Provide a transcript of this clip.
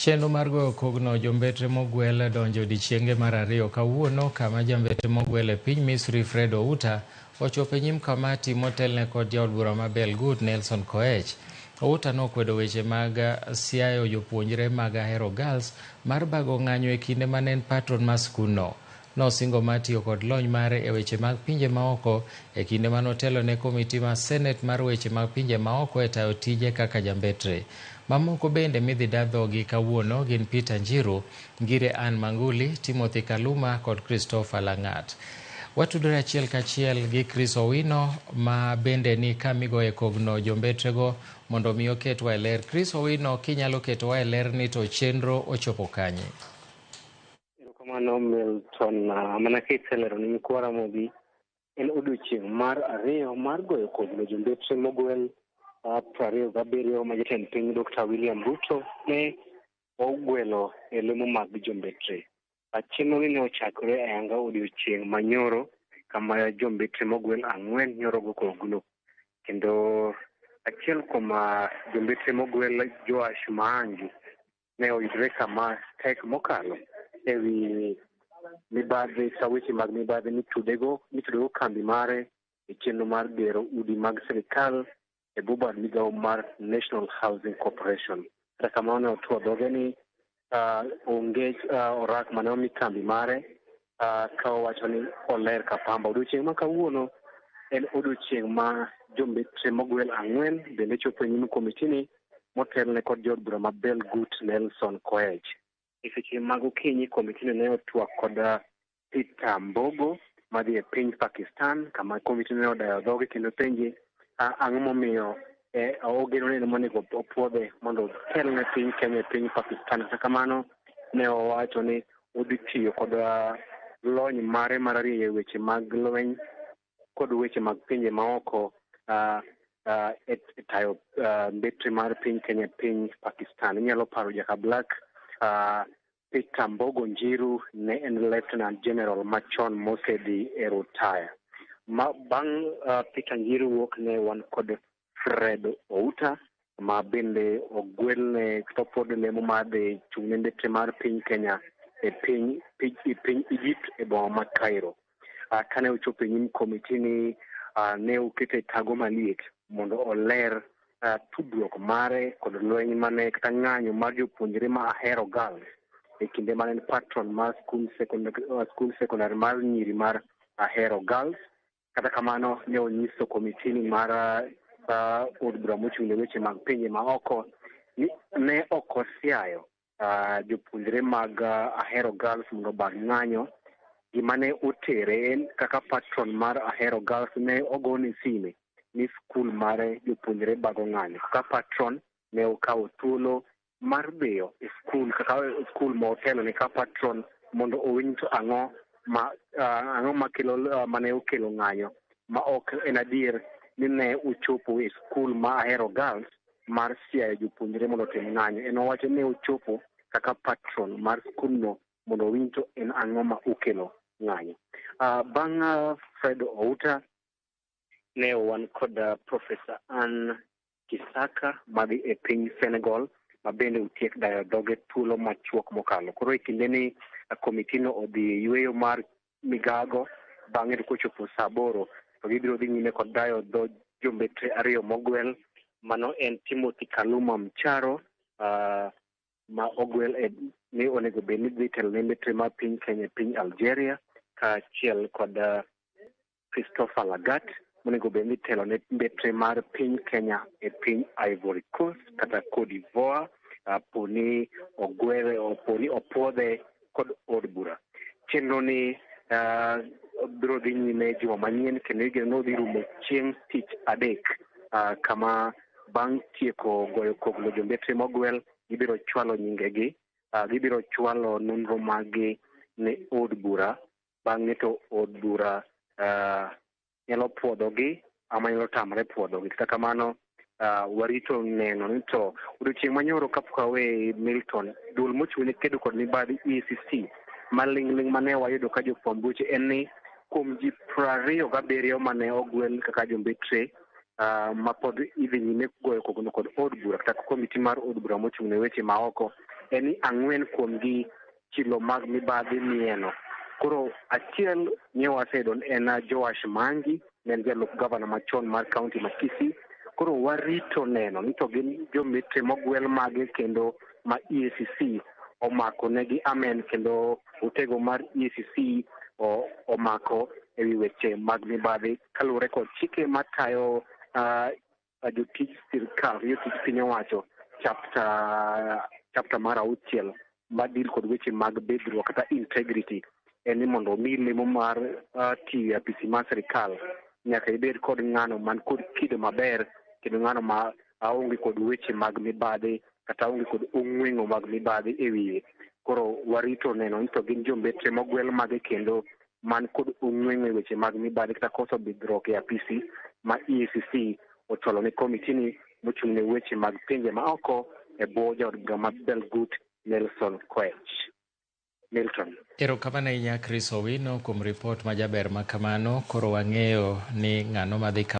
Chenro mar goyo kogno jombetre mogwel donjo odiechienge mar ariyo kawuono, kama jambetre mogwel e piny Misri Fred Outa ochopo e nyim kamati motelne kod jaod bura ma Belgut Nelson Koech. Outa nokwedo weche mag siayo jopuonjre mag Ahero Girls mar bago ng'anyo e kinde mane en patron mar skundno. Nosingo mar tiyo kod lony mare e weche mag pinje maoko e kinde mane otelo ne komiti mar Senate mar weche mag pinje maoko e tayo tije kaka jambetre. Mamoko bende midhi da dhogi kawuono gin Peter Njiru, Ngire Ann Manguli, Timothy Kaluma kod Christopher Langat. Watudore achiel kachiel gi Chris Owino ma bende ni kamigoye kogno jombetrego mondo mi oketwa e ler. Chris Owino, kinyalo ketowa e ler ni to chenro ochopo kanye? Erokamano Milton, mana kiselero ni nyikwa Ramogi en odiochieng' mar ariyo mar goyo kogno jombetre mogwel 27 ma jatend piny Dr. William Ruto ne ogwelo e lemo mag jombetre. Chenro ni ne ochakore e ayanga odiochieng' manyoro kama jombetre mogwel 4 nyoro go kogno. Kendo achiel kuom jombetre mogwel Joash Maangi ne oyudore kama tek mokalo ewi mibadhi ka weche mag mibadhi mitudego kambi mare e chenro mar gero udi mag sirikal e bwo bad migawo mar National Housing Corporation. Kata kamano ne otwo dhoge ni onge orak mane omi kambi mare ka owacho ni oler ka pamba. Odiochieng' ma kawuono en odiochieng' ma jombetre mogwel 4 bende chopo e nyim komitini motelne kod jaod bura ma Belgut Nelson Koech. E seche mag okinyi komitini ne otwak kod Peter Mbogo madhi e piny Pakistan, kama komitini ne odayo dhoge kendo penje ang'o momiyo ogeno ni en monego opuodhe mondo otelne piny Kenya e piny Pakistan. Kata kamano ne owacho ni odhi tiyo kod lony mare mar rieyo weche mag lweny kod weche mag pinje maoko e tayo mbetre mar piny Kenya e piny Pakistan. Inyalo paro Jaka Black, Peter Mbogo Njiru ne en Lieutenant General machon mosedhi e retire. Bang' Peter Njiru wuok ne wan kod Fred Outa ma bende ogwelne kata opwodh lemo mar dhi chung' ne mbetre mar piny Kenya e piny Egypt e boma ma Cairo. Kane ochopo e nyim komiti ni ne okete tago maliet mondo oler tudruok mare kod lweny mane kata ng'anyo mar jopuonjre ma Ahero Girls e kinde mane en patron mar skul sekondar mar nyiri mar Ahero Girls. Kata kamano ne onyiso komiti ni mar od bura mochung' ne weche mag pinje maoko ni ne ok osiayo jopuonjre mag Ahero Girls mondo obag ng'anyo. Gima ne otere en kaka patron mar Ahero Girls ne ogone sime ni skul mare jopuonjre bago ng'anyo. Kaka patron ne okawo thuolo mar dhiyo e skul kaka skul ma otelo ne kaka patron mondo owinj to ang'o ma kelo mane okelo ng'anyo ma ok en adier ni ne ochopo e skul ma Ahero Girls mar siayo jopuonjre mondo otim ng'anyo. En owacho ni ochopo kaka patron mar skulno mondo owinj to en ang'o ma okelo ng'anyo. Bang' Fred Outa ne wan kod Professor Ann Kisaka madhi e piny Senegal ma bende otiek dayo dhoge thuolo machuok mokalo. Koro e kinde ni komitino odhi yweyo mar migago, bang'e to kochopo saa 8 to gibiro dhi nyime kod dayo dho jombetre 2 mogwel. Mano en Timothy Kaluma Mcharo ma ogwel ni onego bed ni dhi telo ne mbetre mar piny Kenya e piny Algeria, kaachiel kod Christopher Lagat monego bed ni telo ne mbetre mar piny Kenya e piny Ivory Coast kata Cote d'Ivoire poni ogwele poni opuodhe kod od bura. Chenro ni biro dhi nyime juma manyien kendo igeno ni odhi rumo chieng' tich adek, kama bang' tieko goyo kogno jombetre mogwel gibiro chwalo nyingegi, gibiro chwalo nonro maggi ne od bura. Bang'e to od bura nyalo puodhogi ama nyalo tamre puodhogi. Kata kamano warito neno ni to odiochieng' manyoro kapok awe Milton, duol mochung' ne kedo kod mibadhi EACC maling'ling' mane wayudo ka jofwamb weche en ni kuom ji 27 mane ogwel kaka jombetre ma pod idhi nyime goyo kogno kod od bura kata komiti mar od bura mochung' ne weche maoko, En ni 4 kuomgi chilo mag mibadhi mieno. Koro achiel nye waseyudo en Joash Mangi, ne en jalup gavana machon mar kaunti ma Kisii. Koro warito neno ni to gin jombetre mogwel mage kendo ma EACC omako negi amen, kendo utego mar EACC omako ewi weche mag mibadhi kaluwore kod chike matayo jotij sirkal, jotij piny owacho, chapter mar 6 madil kod weche mag bidhruok kata integrity. En ni mondo omi lemo mar tiyo e apisi mar sirkal nyaka ibed kod ng'ano man kod kido maber kendo ng'ano ma aonge kod weche mag mibadhi kata aonge kod ong'weng'o mag mibadhi e wiye. Koro warito neno ni to gin jombetre mogwel mage kendo man kod ong'weng'o e weche mag mibadhi kata koso bidhruok e apisi ma EACC ochwalo ne komiti ni mochung' ne weche mag pinje ma oko e bwo jaod bura ma Belgut Nelson Koech. Milton. Erokamano ahinya Chris Owino kuom ripot majaber ma kamano. Koro wang'eyo ni ng'ano madhi